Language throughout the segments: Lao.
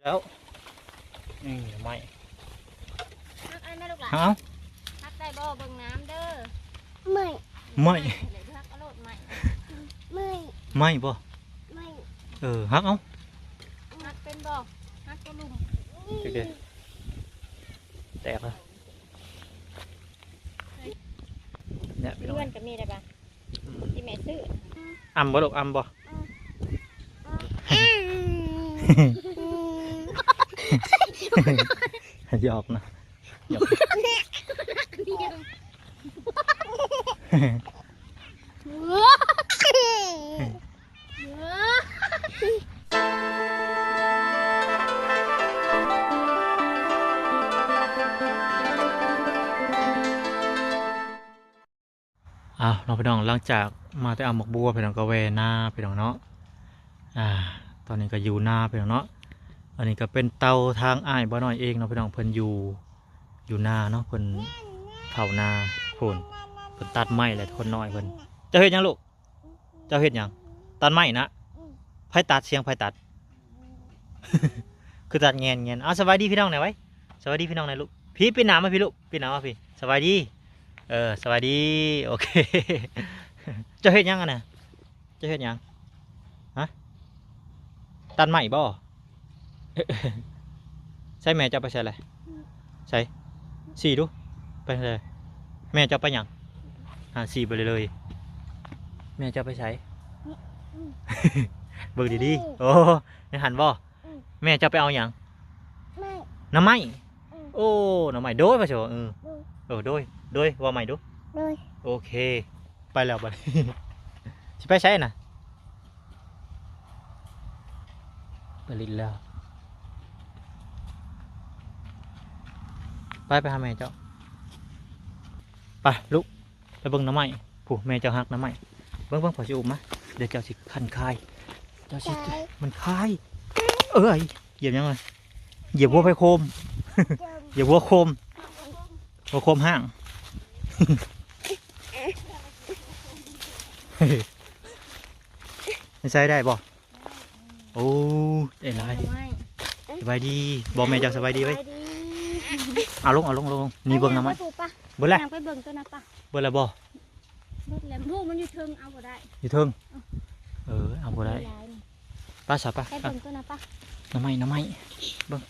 ແລ້ວ ນີ້ໄມ້ ຮັກໄດ້ແມ່ລູກຫຼານ ເອົາ ຮັກໄດ້ບໍ່? ເບິ່ງນ້ຳເດີ ໄມ້ ໄມ້ ຮັກເອົາໂລດໄມ້ ໄມ້ ໄມ້ບໍ່? ໄມ້ ເອີ ຮັກເອົາ ຮັກເປັນບໍ່? ຮັກຕົວລຸ່ມ ໂອເຄ ແຕກແລ້ວ ເນຍ ເພື່ອນກໍມີໄດ້ປະ? ອືມ ທີ່ແມ່ຊື້ ອຳບໍ່ລູກ ອຳບໍ່? ຫຍອກນະ ຫຍອກ ອ້າວ ເນາະພີ່ນ້ອງ ຫຼັງຈາກມາແຕ່ເອົາໝາກບົວ ພີ່ນ້ອງ ກໍແວ່ນາ ພີ່ນ້ອງເນາະ ອ່າ ຕອນນີ້ກໍຢູ່ນາ ພີ່ນ້ອງເນາະ ອັນນີ້ກໍເປັນເຕົາທາງອ້າຍບ່າວນ້ອຍເອງເນາະ ພີ່ນ້ອງ ເພິ່ນຢູ່ ຢູ່ນາເນາະ ເພິ່ນເຜົານາ ພຸ້ນ ເພິ່ນຕັດໄມ້ແຫຼະ ຄົນນ້ອຍເພິ່ນ ເຈົ້າເຮັດຫຍັງລູກ? ເຈົ້າເຮັດຫຍັງ? ຕັດໄມ້ນະ? ອືມ ໃຜຕັດ? ສຽງໃຜຕັດ? ອືມ ຄືຕັດແງ່ນໆ ເອົາ ສະບາຍດີພີ່ນ້ອງແດ່ໄວ້ ສະບາຍດີພີ່ນ້ອງແດ່ລູກ ພີ້ ປິ່ນໜ້າມາພີ້ລູກ ປິ່ນໜ້າມາພີ້ ສະບາຍດີ ເອີ ສະບາຍດີ ໂອເຄ ເຈົ້າເຮັດຫຍັງຫັ້ນນະ? ເຈົ້າເຮັດຫຍັງ? ຮະ? ຕັດໄມ້ບໍ່? ໃສແມ່ເຈົ້າໄປໃສລະ? ໃສ? ຊີ້ດູ ໄປໃສ? ແມ່ເຈົ້າໄປຫຍັງ? ຫາຊີ້ໄປເລີຍ ແມ່ເຈົ້າໄປໃສ? ເບິ່ງດີໆ ໂອ້ ໃນຫັ້ນບໍ່? ອືມ ແມ່ເຈົ້າໄປເອົາຫຍັງ? ໜໍ່ໄມ້ ໜໍ່ໄມ້ ອືມ ໂອ້ ໜໍ່ໄມ້ ໂດຍ ວ່າຊິວ່າ ເອີ ໂດຍ ເອີ ໂດຍ ໂດຍ ເວົ້າໃໝ່ດູ ໂດຍ ໂອເຄ ໄປແລ້ວບັດນີ້ ຊິໄປໃສນະ? ໄປຫຼິ້ນແລ້ວ ໄປ ໄປຫາແມ່ເຈົ້າ ໄປລູກ ໄປເບິ່ງໜໍ່ໄມ້ ຜູ້ ແມ່ເຈົ້າຫັກໜໍ່ໄມ້ ເບິ່ງ ເບິ່ງ ຂ້ອຍຊິອຸບມາ ດຽວເຈົ້າຊິຄັນຄາຍ ເຈົ້າຊິ ຄາຍ ມັນຄາຍ ເອີຍ ຢຽບຫຍັງລະ? ຢຽບຫົວໄຟໂຄມ ຢຽບຫົວໂຄມ ຫົວໂຄມຫ້າງ ໃຊ້ໄດ້ບໍ່? ໂອ້ ໄດ້ຫຼາຍ ໜໍ່ໄມ້ ສະບາຍດີ ບອກແມ່ເຈົ້າສະບາຍດີໄວ້ ສະບາຍດີ ເອົາລົງ ເອົາລົງ ເອົາລົງ ນີ້ເບິ່ງໜໍ່ໄມ້ ໄປປູກປະ ເບິດແລ້ວ ຍ່າງໄປເບິ່ງຕົວນັ້ນປະ ເບິດແລ້ວບໍ່? ເບິດແລ້ວ ບໍ່ ມັນຢູ່ເທິງ ເອົາບໍ່ໄດ້ ຢູ່ເທິງ ເອີ ເອົາບໍ່ໄດ້ ຫຼາຍນີ້ ໄປຊະ ໄປ ໄປເບິ່ງຕົວນັ້ນປະ ໜໍ່ໄມ້ ໜໍ່ໄມ້ ເບິ່ງ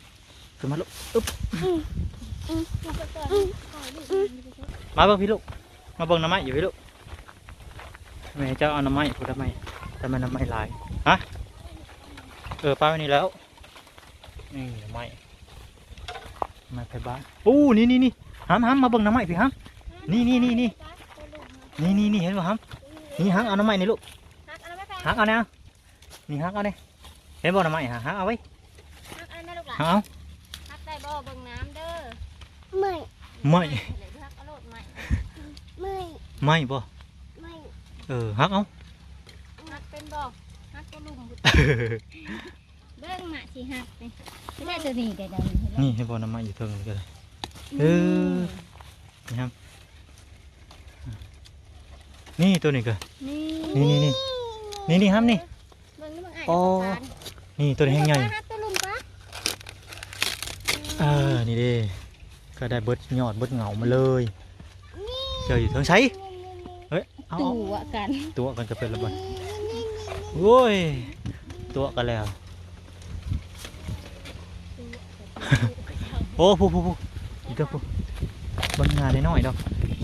ຂຶ້ນມາລູກ ອຶບ ອືມ ອືມ ມາເບິ່ງພີ້ລູກ ມາເບິ່ງໜໍ່ໄມ້ຢູ່ພີ້ລູກ ແມ່ເຈົ້າເອົາໜໍ່ໄມ້ ພຸ້ນ ໜໍ່ໄມ້ ແຕ່ມັນໜໍ່ໄມ້ຫຼາຍ ຮະ ເອີ ປາໄວ້ນີ້ແລ້ວ ນີ້ໜໍ່ໄມ້ ໜໍ່ໄມ້ໄຜບ້ານ ໂອ້ ນີ້ໆໆ ຫຳ ຫຳ ມາເບິ່ງໜໍ່ໄມ້ພີ້ ຫຳ ນີ້ໆໆ ນີ້ ນີ້ໆໆ ເຫັນບໍ່ ຫຳ ນີ້ ຫຳ ເອົາໜໍ່ໄມ້ນີ້ລູກ ຫັກເອົາແດ່ ນີ້ຫັກເອົາແດ່ ເຫັນບໍ່ໜໍ່ໄມ້ຫະ ຫັກເອົາໄວ້ ຫັກເອົາແດ່ລູກຫຼານ ຫັກເອົາ ຫັກໄດ້ບໍ່ ເບິ່ງນ້ຳເດີ ໄມ້ ໄມ້ ຮັກເອົາໂລດໄມ້ ໄມ້ ໄມ້ບໍ່ ໄມ້ ເອີ ຫັກເອົາ ຫັກເປັນບໍ່ ຫັກຕົວລຸ່ມ ເບິ່ງມາຊິຫັກນີ້ ຊິໄດ້ຕົວນີ້ກໍໄດ້ ນີ້ ເຫັນບໍ່ ໜໍ່ໄມ້ຢູ່ເທິງນີ້ກໍໄດ້ ອືມ ເອີ ນີ້ຫຳ ນີ້ຕົວນີ້ກໍ ນີ້ ນີ້ ນີ້ ນີ້ຫຳນີ້ ເບິ່ງນີ້ເບິ່ງອ້າຍ ອໍ ນີ້ຕົວນີ້ແຮງໃຫຍ່ ປາ ຮັກຕົວລຸ່ມປາ ເອີ ນີ້ເດ້ ກໍໄດ້ເບິດຍອດເບິດເຫງົາມາເລີຍ ເຈີຢູ່ເທິງໃສ ເອີຍ ເອົາ ຕົວະກັນ ຕົວະກັນກໍເປັນລະບັດ ໂອ້ຍ ຕົວະກັນແລ້ວ ໂອ້ ຜູ້ ຜູ້ ຜູ້ ອີກເດີຜູ້ ເບິ່ງຫຍ້ານ້ອຍໆດອກ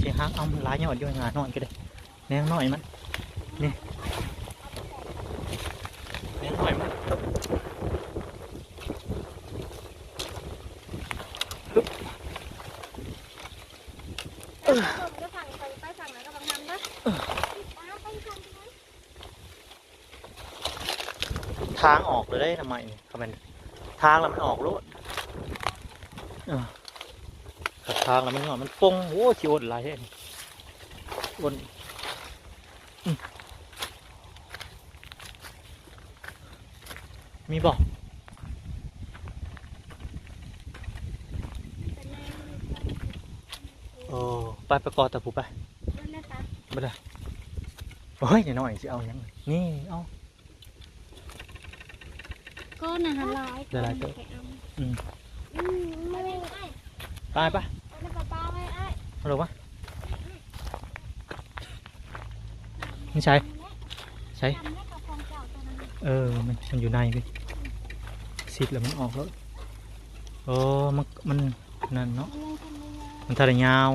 ຊິຫາເອົາຫຼາຍຍອດຢູ່ ຫຍ້ານ້ອຍກໍໄດ້ ແນງນ້ອຍມັນ ນີ້ ແນງນ້ອຍມັນ ທາງອອກເລີຍເດ້ ໜໍ່ໄມ້ນີ້ ຄັນແມ່ນທາງແລ້ວມັນອອກໂລດ ເອີ ຄັນທາງແລ້ວມັນຍອດມັນປົ່ງ ໂອ້ ຊິອົນຫຼາຍແທ້ນີ້ ອົນ ອືມ ມີບໍ່? ເອີ ໄປ ໄປກໍຕະປູໄປ ເບິ່ງແດ່ຕາ ເບິ່ງແດ່ ໂອ້ຍ ນ້ອຍໆ ຊິເອົາຫຍັງ ນີ້ ເອົາ ກ້ອນນະ ຫຼາຍ ຫຼາຍໆ ກ້ອນ ເຕີບ ໄປເອົາ ອືມ ອືມ ໄປ ໄປ ໄປ ໄປ ເອົາລົງມາ ນີ້ໃສ ໃສ ເອີ ມັນ ມັນຢູ່ໃນເວີຍ ຊິດແລ້ວມັນອອກໂລດ ໂອ້ ມັນ ມັນ ນັ້ນເນາະ ມັນທັນໄດ້ຍາວ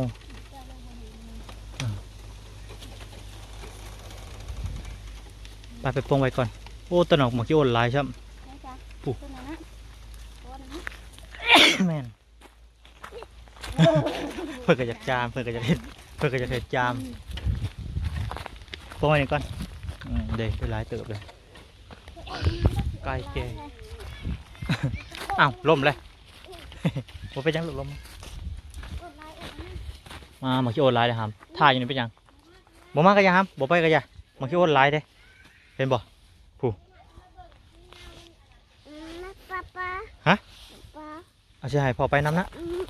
ອາ ໄປ ໄປປົງໄວ້ກ່ອນ ໂອ້ ຕະໜອກໝາກຂີ້ອົນຫຼາຍຊ້ຳ ໃສຈ້ະ ປູ້ ຕົວນັ້ນນະ ຕົວນັ້ນນະ ແມ່ນ ເພິ່ນກໍຢາກຈາມ ເພິ່ນກໍຢາກເຮັດ ເພິ່ນກໍຢາກເຮັດຈາມ ປົງໄວ້ນີ້ກ່ອນ ອືມ ເດ້ ໄດ້ຫຼາຍເຕີບເລີຍ ໄກ່ແກ່ ອ້າວ ລົ້ມແລ້ວ ບໍ່ເປັນຫຍັງລູກ ລົງມາ ມາ ໝາກຂີ້ອົນຫຼາຍເດ້ຫຳ ຖ້າຢູ່ນີ້ເປັນຫຍັງ ບໍ່ມາກໍຢ່າຫຳ ບໍ່ໄປກໍຢ່າ ໝາກຂີ້ອົນຫຼາຍເດ້ ເຫັນບໍ່ ຜູ້ ອືມ ປ້າ ປ້າ ຮະ ປ້າ ອາ ຊິໃຫ້ພໍ່ໄປນຳນະ ອືມ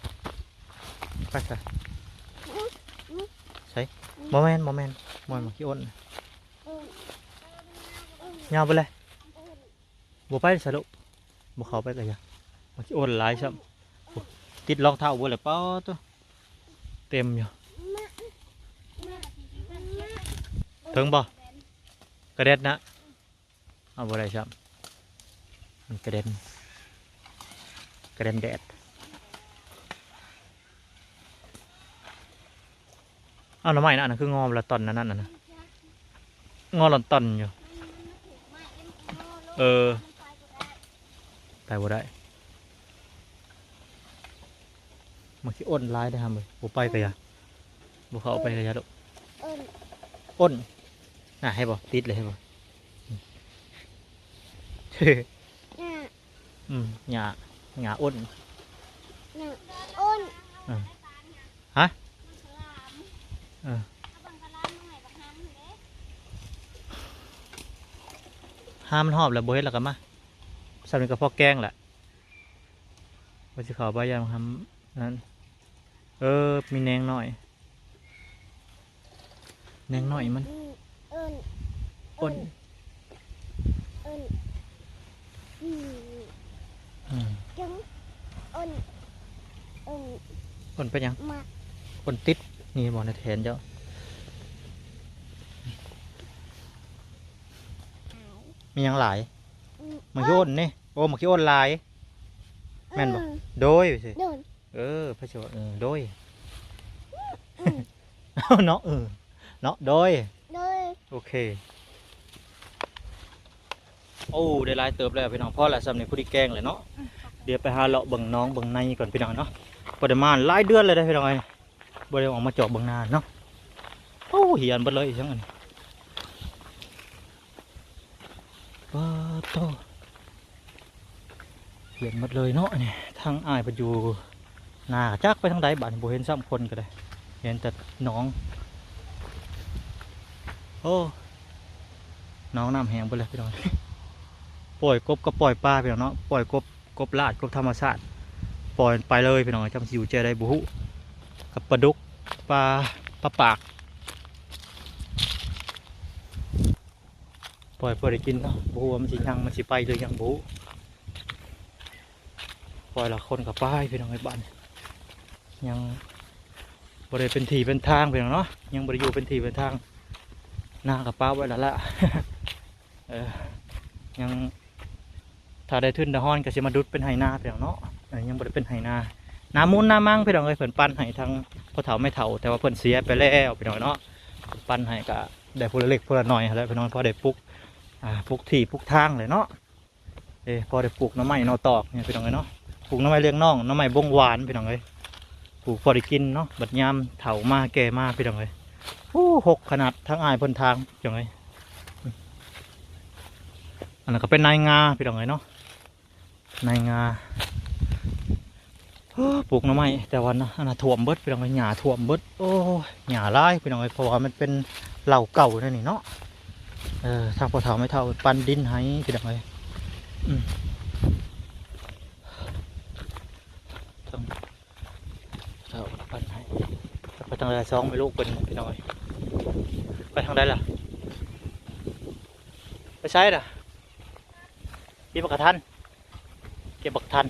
ໄປຊະ ອືມ ໃສ ອືມ ບໍ່ແມ່ນ ບໍ່ແມ່ນ ບໍ່ແມ່ນໝາກຂີ້ອົນ ອືມ ຍາວໄປເລີຍ ບໍ່ໄປຊະລູກ ບໍ່ເຂົ້າໄປກະຢ່າ ມັນຊິອົນຫຼາຍຊ້ຳ ຕິດລອງເທົ້າເບິດແລ້ວ ປາດໂທ້ ເຕັມຢູ່ ເຖິງບໍ່ ກະແດດນະ ເອົາບໍ່ໄດ້ຊ້ຳ ມັນກະເດັນ ກະເດັນແດດ. ເອົາໜໍ່ໄມ້ນະ ອັນນັ້ນຄືງໍລະຕອນ ອັນນັ້ນນະ ງໍລອນຕອນຢູ່ ເອີ ໄປບໍ່ໄດ້ ມັນຊິອົນຫຼາຍເດ້ຫຳເອີຍ ບໍ່ໄປກະຢ່າ ບໍ່ເຂົ້າໄປກະຢ່າລູກ ອົນ ອົນ ນະ ເຫັນບໍ່ ຕິດເລີຍ ເຫັນບໍ່ ອືມ ຫຍ້າ ຫຍ້າອົນ ຫຍ້າອົນ ເອີ ຮະ ເອີ ຫາມັນຮອບແລ້ວ ບໍ່ເຮັດແລ້ວກະມາ ສ່ຳນີ້ກະພໍແກງແຫຼະ ວ່າຊິເຂົ້າໄປຢ້ານຫຳນັ້ນ ເອີ ມີແໜງນ້ອຍ ແໜງນ້ອຍມັນ ອືມ ເອີ້ນ ເອີ້ນ ເອີ້ນ ອືມ ອືມ ຈຶ່ງ ເອີ້ນ ເອີ້ນ ເອີ້ນໄປຫຍັງ ມາ ເອີ້ນຕິດ ນີ້ບໍ່ ໃນແຂນເຈົ້າ ມີຫຍັງຫຼາຍ ອືມ ໝາກຂີ້ອົນນີ້ ໂອ້ ໝາກຂີ້ອົນຫຼາຍ ແມ່ນບໍ່ ເອີ ໂດຍ ໂດຍ ເອີ ພະໂຊດ ເອີ ໂດຍ ອືມ ເນາະ ເອີ ເນາະ ໂດຍ ໂດຍ ໂອເຄ ໂອ້ ໄດ້ຫຼາຍເຕີບແລ້ວພີ່ນ້ອງ ພໍແລ້ວ ສ່ຳນີ້ພໍດີແກງແລ້ວເນາະ ດຽວໄປຫາເລາະເບິ່ງໜອງເບິ່ງໃນກ່ອນພີ່ນ້ອງເນາະ ບໍ່ໄດ້ມາຫຼາຍເດືອນແລ້ວເດ້ພີ່ນ້ອງເອີຍ ບໍ່ໄດ້ອອກມາຈອກເບິ່ງນາເນາະ ໂອ້ ເຫື່ອນເບິດເລີຍ ອີຫຍັງອັນນີ້ ປາດໂທ້ ເຫັນໝົດເລີຍເນາະ ອັນນີ້ ທາງອ້າຍເພິ່ນຢູ່ໜ້າ ຈັກໄປທາງໃດບາດນີ້ ບໍ່ເຫັນຊ້ຳຄົນກະໄດ້ ເຫັນແຕ່ໜອງ ໂອ້ ໜອງນ້ຳແຫ້ງເບິດແລ້ວພີ່ນ້ອງ ປ່ອຍກົບກັບປ່ອຍປາພີ່ນ້ອງເນາະ ປ່ອຍກົບ ກົບລາດ ກົບທຳມະຊາດ ປ່ອຍໄປເລີຍພີ່ນ້ອງ ຈັກຊິຢູ່ແຈໃດບໍ່ຮູ້ ກັບປາດຸກ ປາ ປາປາກ ປ່ອຍພໍໄດ້ກິນເນາະ ບໍ່ຮູ້ວ່າມັນຊິຍັງ ມັນຊິໄປຫຼືຍັງບໍ່ຮູ້ ປ່ອຍລະຄົນກະໄປພີ່ນ້ອງເອີຍ ບາດນີ້ ຍັງບໍ່ໄດ້ເປັນທີ່ເປັນທາງພີ່ນ້ອງເນາະ ຍັງບໍ່ໄດ້ຢູ່ເປັນທີ່ເປັນທາງ ນາກະປະໄວ້ລະລະ ເອີ ຍັງ ຖ້າໄດ້ທຶນໄດ້ຮອນກະຊິມາດຸດເປັນໄຮ່ນາພີ່ນ້ອງເນາະ ເອີ ຍັງບໍ່ໄດ້ເປັນໄຮ່ນາ ນາມູນນາມັງພີ່ນ້ອງເອີຍ ເພິ່ນປັນໃຫ້ທາງພໍ່ເຖົ້າແມ່ເຖົ້າ ແຕ່ວ່າເພິ່ນເສຍໄປແລ້ວພີ່ນ້ອງເນາະ ເພິ່ນປັນໃຫ້ກະໄດ້ຜູ້ລະເລັກຜູ້ລະໜ້ອຍຫັ້ນແຫຼະພີ່ນ້ອງ ພໍໄດ້ປຸກ ອ່າ ປຸກທີ່ປຸກທາງແຫຼະເນາະ ເອີ ພໍໄດ້ປູກໜໍ່ໄມ້ໜໍ່ຕອກນີ້ພີ່ນ້ອງເອີຍເນາະ ປູກໜໍ່ໄມ້ລ້ຽງນ້ອງ ໜໍ່ໄມ້ບົງຫວານພີ່ນ້ອງເອີຍ ປູກພໍໄດ້ກິນເນາະ ບັດຍາມເຖົ້າມາແກ່ມາພີ່ນ້ອງເອີຍ ໂອ້ ຮົກຂະໜາດ ທາງອ້າຍເພິ່ນທາງພີ່ນ້ອງເອີຍ ອັນນັ້ນກະເປັນນາຍງາພີ່ນ້ອງເອີຍເນາະ ນາຍງາ ໂອ້ ປູກໜໍ່ໄມ້ແຕ່ວ່ານະ ອັນນະຖ້ວມເບິດພີ່ນ້ອງເອີຍ ຫຍ້າຖ້ວມເບິດ ໂອ້ຍ ຫຍ້າຫຼາຍພີ່ນ້ອງເອີຍ ເພາະວ່າມັນເປັນເຫຼົ່າເກົ່າແນວນີ້ເນາະ ເອີ ທາງພໍ່ເຖົ້າແມ່ເຖົ້າປັນດິນໃຫ້ພີ່ນ້ອງເອີຍ ອືມ ທາງພໍ່ເຖົ້າປັນໃຫ້ ໄປທາງໃດ ສອງແມ່ລູກເພິ່ນພີ່ນ້ອງເອີຍ ໄປທາງໃດລະ ໄປໃສລະ? ເກັບບັກກະທັນ ເກັບບັກກະທັນ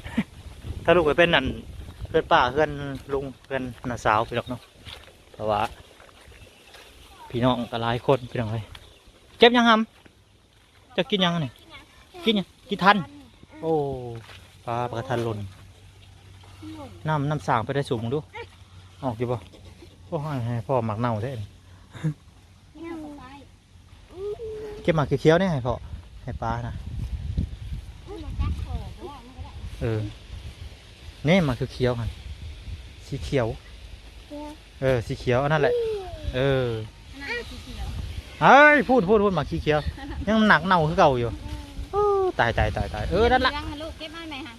ສະຫຼຸບກໍເປັນອັນ ເຮືອນປ້າ ເຮືອນລຸງ ເຮືອນນ້າສາວພີ່ນ້ອງເນາະ ເພາະວ່າພີ່ນ້ອງກໍຫຼາຍຄົນພີ່ນ້ອງເອີຍ. ເກັບຫຍັງຫຳ? ເຈົ້າກິນຫຍັງນີ້? ກິນຫຍັງ? ກິນທັນ. ໂອ້ ປາ ປາກະທັນຫຼົ່ນ. ນ້ຳ ນ້ຳສ້າງໄປໄດ້ສູບເບິ່ງດູ ອອກຢູ່ບໍ່? ໂອ້ ໃຫ້ ໃຫ້ພໍ່ໝາກເນົ່າແທ້. ເກັບໝາກຂຽວໆນີ້ໃຫ້ພໍ່ ໃຫ້ປ້ານະ. ເອີ ນີ້ໝາກຂຽວໆຫັ້ນ ສີຂຽວ. ເອີ ສີຂຽວ ອັນນັ້ນແຫຼະ. ເອີ ເອີຍ ພຸ້ນໆໆ ໝາກສີຂຽວ ຍັງໜັກເນົ່າຄືເກົ່າຢູ່. ເອີ ຕາຍໆໆໆ ເອີ ນັ້ນລະ ເຫຼືອງຫັ້ນລູກ ເກັບມາໃໝ່ຫັ້ນ.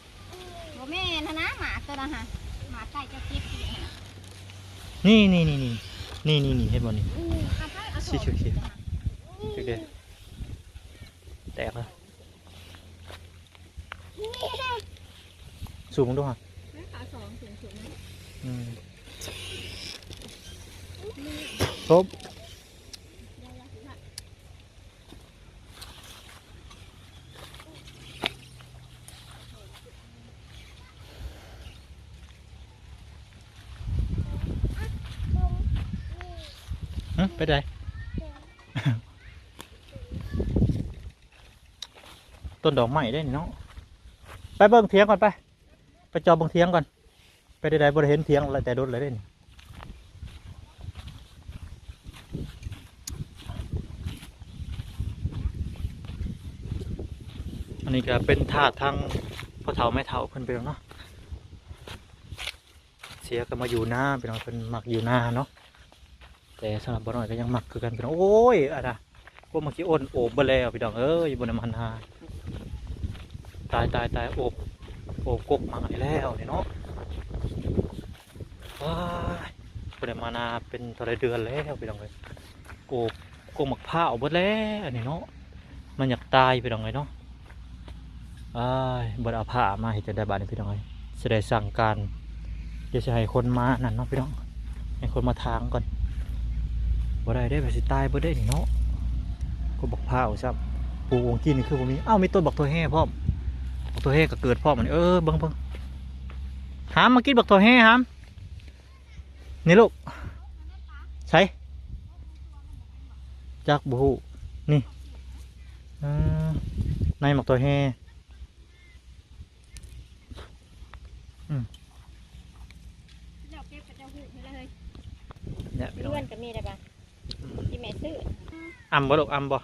ບໍ່ແມ່ນຫັ້ນນະ ໝາກຕົວນັ້ນຫະ ໝາກໄກ່ເຈົ້າເກັບຢູ່ຫັ້ນນະ. ນີ້ໆໆໆ ເຫັນບໍ່ນີ້? ອືມ ເອົາໄປ ເອົາ ສີຂຽວໆ ແຕກແລ້ວ. ສູບເບິ່ງດູຫະ. ອືມ ຄົບ. ຫຶ ໄປໃດ? ຕົ້ນດອກໄມ້ເດ້ນີ້ເນາະ. ໄປເບິ່ງຖຽງກ່ອນ ໄປ ໄປຈອບເບິ່ງຖຽງກ່ອນ. ໄປໃດໆ ບໍ່ໄດ້ເຫັນຖຽງແຕ່ດົນແລ້ວເດ້ນີ້. ອັນນີ້ກໍເປັນທາດທາງພໍ່ເຖົ້າແມ່ເຖົ້າເພິ່ນໄປແລ້ວເນາະ. ເສຍກໍມາຢູ່ນາພີ່ນ້ອງ ເພິ່ນມັກຢູ່ນາເນາະ. ແຕ່ສຳລັບບໍ່ນ້ອຍກໍຍັງມັກຄືກັນພີ່ນ້ອງ. ໂອ້ຍ ອັນນະ ພວກໝາກຂີ້ອົນໂອບເບິດແລ້ວພີ່ນ້ອງເອີຍ ບໍ່ໄດ້ມານາ. ຕາຍໆໆ ໂອບ ໂອບກົກໝາກນີ້ແລ້ວນີ້ເນາະ. ວ້າຍ ບໍ່ໄດ້ມານາເປັນເທົ່າໃດເດືອນແລ້ວພີ່ນ້ອງເອີຍ. ໂອບກົກໝາກພ້າວເບິດແລ້ວອັນນີ້ເນາະ. ມັນຢາກຕາຍພີ່ນ້ອງເອີຍເນາະ. ອ້າຍ ບໍ່ໄດ້ເອົາຜ້າມາ ເຮັດຈັ່ງໃດບາດນີ້ພີ່ນ້ອງເອີຍ. ຊິໄດ້ສັ່ງການ ດຽວຊິໃຫ້ຄົນມານັ້ນເນາະພີ່ນ້ອງ ໃຫ້ຄົນມາຖາງກ່ອນ. ບໍ່ໄດ້ເດ້ ມັນຊິຕາຍເບິດເດ້ນີ້ເນາະ. ກໍບັກພ້າວຊ້ຳ ປູກຫວ່າງກີ້ນີ້ຄືບໍ່ມີ. ອ້າວ ມີຕົ້ນບັກຖົ່ວແຮ່ພ້ອມ ບັກຖົ່ວແຮ່ກໍເກີດພ້ອມອັນນີ້. ເອີ ເບິ່ງໆ ຫາມ ມາກິນບັກຖົ່ວແຮ່ຫາມ. ນີ້ລູກ ໃສ? ຈັກ ບໍ່ຮູ້. ນີ້ ເອີ ໃນໝາກຖົ່ວແຮ່. ອືມ ເຈົ້າເກັບ ເຈົ້າຫູດໄປເລີຍ. ເພື່ອນກໍມີໄດ້ປະ? ອືມ ທີ່ແມ່ຊື້. ອຳບໍ່ລູກ ອຳບໍ່?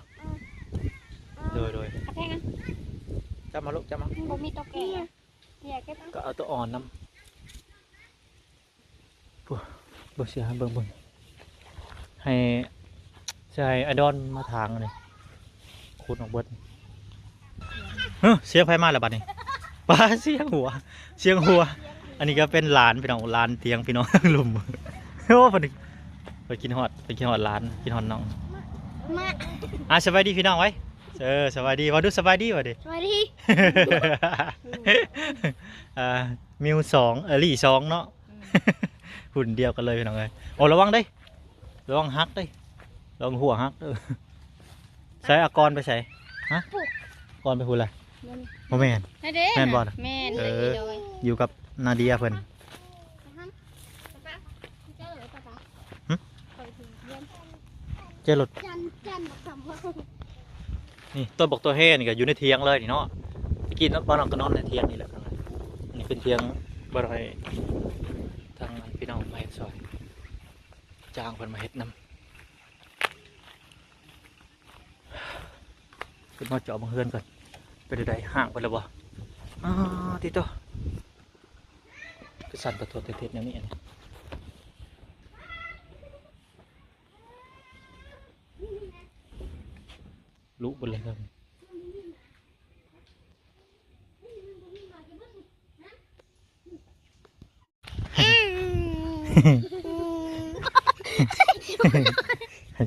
ໂດຍໆ ເອົາແພງ ຈັບມາລູກ ຈັບມາ. ມັນບໍ່ມີຕົວແກ່ ເກັບ ກໍເອົາຕົວອ່ອນນຳ. ເບິ່ງ ເບິ່ງ ເບິ່ງ ໃຫ້ ໃຫ້ອາດອນມາຖາງນີ້ ຂຸດອອກເບິດ. ເຮີ ສຽງໃຜມາແລ້ວບັດນີ້? ປາ ສຽງຫົວ ສຽງຫົວ. ອັນນີ້ກໍເປັນຫຼານພີ່ນ້ອງ ຫຼານຕຽງພີ່ນ້ອງ ລຸມ. ໂອ້ ເພິ່ນ ເພິ່ນຄິດຮອດ ເພິ່ນຄິດຮອດຫຼານ ຄິດຮອດນ້ອງ. ມາ ອ່າ ສະບາຍດີພີ່ນ້ອງໄວ້. ເອີ ສະບາຍດີ ເວົ້າດູ ສະບາຍດີ ເວົ້າດີ. ສະບາຍດີ. ອ່າ ມິວສອງ ເອີ ລີສອງເນາະ. ອືມ ຮຸ່ນດຽວກັນເລີຍພີ່ນ້ອງເອີຍ. ໂອ້ ລະວັງເດ້ ລະວັງຫັກເດ້ ລະວັງຫົວຫັກເດີ. ໃສ ອາກອນໄປໃສ? ຮະ ອາກອນໄປພຸ້ນລະ. ບໍ່ແມ່ນ ນັ້ນເດ້ ແມ່ນບໍ່? ແມ່ນ ເອີ ໂດຍ ຢູ່ກັບນາເດຍເພິ່ນ. ຫຶ ເຈ້ລົດ ນີ້ ຕົ້ນບັກຖົ່ວແຮ່ນີ້ກໍຢູ່ໃນຖຽງເລີຍນີ້ເນາະ. ຕະກີ້ເນາະ ບ່າວນ້ອງກໍນອນໃນຖຽງນີ້ແຫຼະ. ອັນນີ້ເປັນຖຽງ ບ່າວນ້ອຍ ທາງພີ່ນ້ອງມາເຮັດຊ່ອຍ ຈ້າງເພິ່ນມາເຮັດນຳ. ເພິ່ນມາເຈາະເບິ່ງເຮືອນກ່ອນ ເປັນໃດ ຮ້າງເບິດແລ້ວບໍ່? ອ້າ ຕິໂຕ ຄືສັ່ນຕະທົດເທັດແນວນີ້ ອັນນີ້ ລຸເບິດເລີຍ.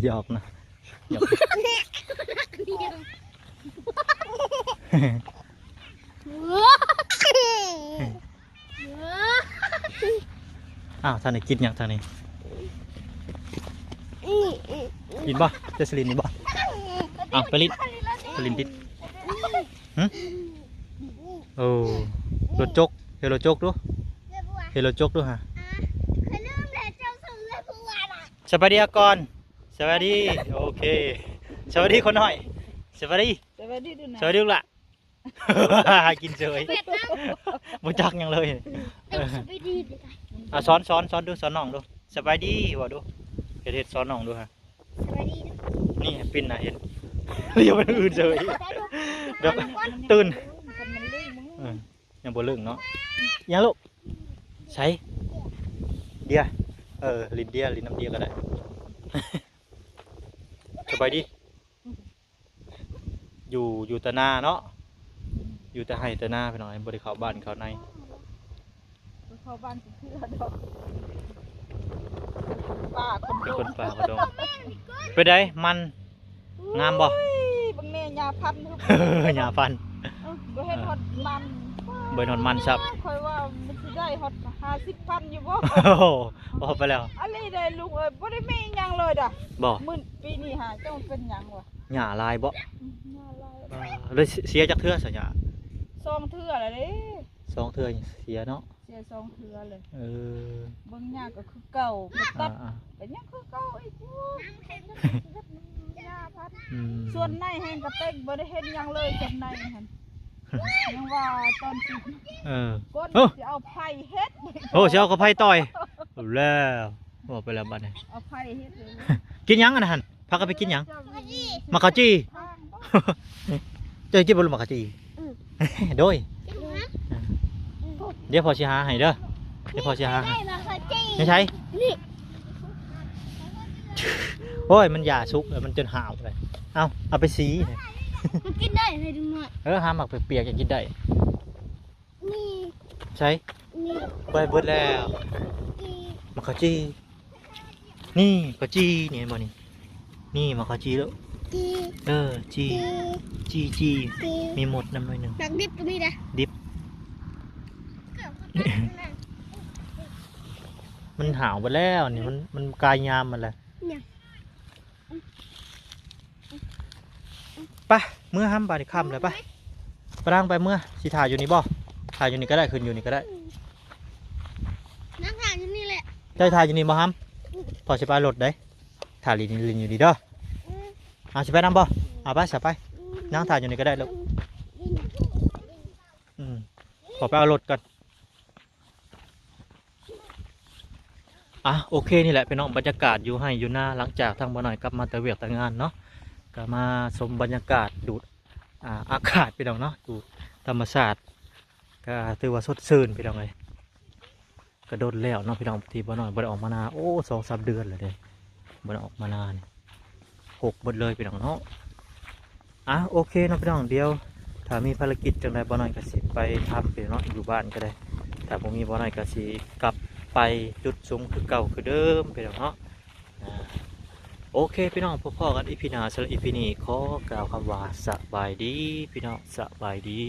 ຫຍອກນະ ຫຍອກ. ອ້າວ ທ່ານໄດ້ກິນຫຍັງທາງນີ້? ກິນບໍ່? ເຈົ້າຊິຫຼິ້ນນີ້ບໍ່? ເອົາໄປຫຼິ້ນ ໄປຫຼິ້ນຕິດ. ຫຶ ໂອ້ ລົດຈົກ. ເຮັດໂລໂຈກດູ ເອື້ອຍບົວ ເຮັດໂລໂຈກດູຫາ ອ່າ ຂ້ອຍລືມແລ້ວ ເຈົ້າສົ່ງເອື້ອຍບົວນະ ສະບາຍດີອາກອນ ສະບາຍດີ ໂອເຄ ສະບາຍດີຄົນນ້ອຍ ສະບາຍດີ ສະບາຍດີດູນະ ສະບາຍດີລູກຫຼ້າ ກິນເສີຍ ບໍ່ຈັກຫຍັງເລີຍ ເອີ ສະບາຍດີເດີ ອ່າ ສອນ ສອນ ສອນດູ ສອນນ້ອງດູ ສະບາຍດີ ເວົ້າດູ ເຮັດ ເຮັດ ສອນນ້ອງດູຫາ ສະບາຍດີເດີ ນີ້ປິ່ນໜ້າເຫັນ ລຽວໄປທາງອື່ນເສີຍ ແບບຕື່ນ ເອີ ຍັງບໍ່ເລິກເນາະ ຫຍັງລູກ ໃສ ເດຍ ເອີ ຫຼິ້ນເດຍ ຫຼິ້ນນຳເດຍກໍໄດ້ ສະບາຍດີ ຢູ່ ຢູ່ແຕ່ນາເນາະ ຢູ່ແຕ່ໄຮ່ແຕ່ນາພີ່ນ້ອງ ບໍ່ໄດ້ເຂົ້າບ້ານເຂົ້າໃນ ບໍ່ເຂົ້າບ້ານຈັກເທື່ອດອກ ປ່າຄົນດົງ ເປັນຄົນປ່າຄົນດົງ ເປັນໃດ ມັນ ງາມບໍ່? ໂອ້ຍ ເບິ່ງແນ່ ຫຍ້າພັນ ຫຍ້າພັນ ເອີ ບໍ່ເຫັນຮອດມັນ ບໍ່ເຫັນຮອດມັນຊ້ຳ ຂ້ອຍວ່າມັນຊິໄດ້ຮອດຫ້າສິບພັນຢູ່ບໍ່? ໂອ້ໂຫ ອອກໄປແລ້ວ ອັນນີ້ໄດ້ລຸງເອີຍ ບໍ່ໄດ້ມີຫຍັງເລີຍດາ ບໍ່ ມື້ປີນີ້ຫາ ເຈົ້າມັນເປັນຫຍັງວະ? ຫຍ້າຫຼາຍບໍ່? ອືມ ຫຍ້າຫຼາຍ ເອີ ເລີຍເສຍຈັກເທື່ອຊະຫຍ້າ? ສອງເທື່ອແລ້ວເດ້ ສອງເທື່ອເສຍເນາະ ເສຍສອງເທື່ອເລີຍ ເອີ ເບິ່ງຫຍ້າກໍຄືເກົ່າ ໄປຕັດ ອ່າໆ ກໍຍັງຄືເກົ່າອີກຢູ່ ຫຍ້າພັນ ອືມ ສ່ວນໃນແຮ່ງກະເຕັກ ບໍ່ໄດ້ເຮັດຫຍັງເລີຍ ສ່ວນໃນຫັ້ນ ຍັງວ່າຕອນທີ່ ເອີ ກ່ອນ ໂອ້ ຊິເອົາໄຜ່ເຮັດ ໂອ້ ຊິເອົາກັບໄຜ່ຕ່ອຍ ເອົາແລ້ວ ເວົ້າໄປແລ້ວບັດນີ້ ເອົາໄຜ່ເຮັດເລີຍ ກິນຫຍັງອັນນັ້ນຫັ້ນ? ພາກັນໄປກິນຫຍັງ? ໝາກເຂົ້າຈີ່ ເຈົ້າກິນບໍ່ລູກໝາກເຂົ້າຈີ່? ອືມ ໂດຍ ກິນຫຍັງ? ດຽວພໍ່ຊິຫາໃຫ້ເດີ ດຽວພໍ່ຊິຫາໃຫ້ ນີ້ ໃນໃສ? ນີ້ ໂອ້ຍ ມັນຫຍ້າສຸກແລ້ວ ມັນຈົນຫາວເລີຍ ເອົາ ເອົາໄປສີ ມັນກິນໄດ້ເລີຍ ເອີ ຫາໝາກປຽກໆ ຍັງກິນໄດ້ ນີ້ ໃສ? ນີ້ ໄປເບິດແລ້ວ ນີ້ ໝາກເຂົ້າຈີ່ ນີ້ເຂົ້າຈີ່ ນີ້ເຫັນບໍ່ນີ້? ນີ້ໝາກເຂົ້າຈີ່ເດີ ຈີ່ ເອີ ຈີ່ ຈີ່ ຈີ່ ຈີ່ ມີມົດນຳໜ້ອຍໜຶ່ງ ໝາກດິບກໍມີນະ ດິບ ມັນຫາວເບິດແລ້ວນີ້ ມັນ ມັນກາຍຍາມມັນແລ້ວ ຫຍັງ? ໄປ ເມືອຫຳ ບາດນີ້ຄ່ຳແລ້ວ ໄປ ປະດັງ ໄປເມືອ ຊິຖ້າຢູ່ນີ້ບໍ່? ຖ້າຢູ່ນີ້ກໍໄດ້ ຂຶ້ນຢູ່ນີ້ກໍໄດ້ ນັ່ງຖ້າຢູ່ນີ້ແຫຼະ ເຈົ້າຖ້າຢູ່ນີ້ບໍ່ຫຳ? ອືມ ພໍ່ຊິໄປເອົາລົດເດ້ ຖ້າຫຼິ້ນ ຫຼິ້ນຢູ່ນີ້ເດີ ອືມ ເອົາ ຊິໄປນຳບໍ່? ເອົາ ໄປຊະ ໄປ ອືມ ນັ່ງຖ້າຢູ່ນີ້ກໍໄດ້ລູກ ອືມ ອືມ ຂໍໄປເອົາລົດກ່ອນ. ອ່ະ ໂອເຄ ນີ້ແຫຼະພີ່ນ້ອງ ບັນຍາກາດຢູ່ໄຮ່ຢູ່ນາ ຫຼັງຈາກທາງບ່າວນ້ອຍກັບມາແຕ່ວຽກແຕ່ງານເນາະ ກໍມາຊົມບັນຍາກາດ ດູດ ອ່າ ອາກາດພີ່ນ້ອງເນາະ ດູດທຳມະຊາດ ກໍຖືວ່າສົດຊື່ນພີ່ນ້ອງເອີຍ ກໍດົນແລ້ວເນາະພີ່ນ້ອງ ທີ່ບ່າວນ້ອຍບໍ່ໄດ້ອອກມານາ ໂອ້ ສອງສາມເດືອນແລ້ວເດ້ ບໍ່ໄດ້ອອກມານານີ້ ຮົກເບິດເລີຍພີ່ນ້ອງເນາະ. ອ່ະ ໂອເຄເນາະພີ່ນ້ອງ ດຽວຖ້າມີພາລະກິດຈັ່ງໃດ ບ່າວນ້ອຍກໍຊິໄປທຳພີ່ນ້ອງເນາະ ຢູ່ບ້ານກໍໄດ້ ຖ້າບໍ່ມີ ບ່າວນ້ອຍກໍຊິກັບໄປຈຸດສຸມຄືເກົ່າຄືເດີມພີ່ນ້ອງເນາະ. ອ່າ ໂອເຄພີ່ນ້ອງ ພົບພໍ້ກັນອີພີໜ້າ ສຳລັບອີພີນີ້ຂໍກ່າວຄຳວ່າ ສະບາຍດີພີ່ນ້ອງ ສະບາຍດີ.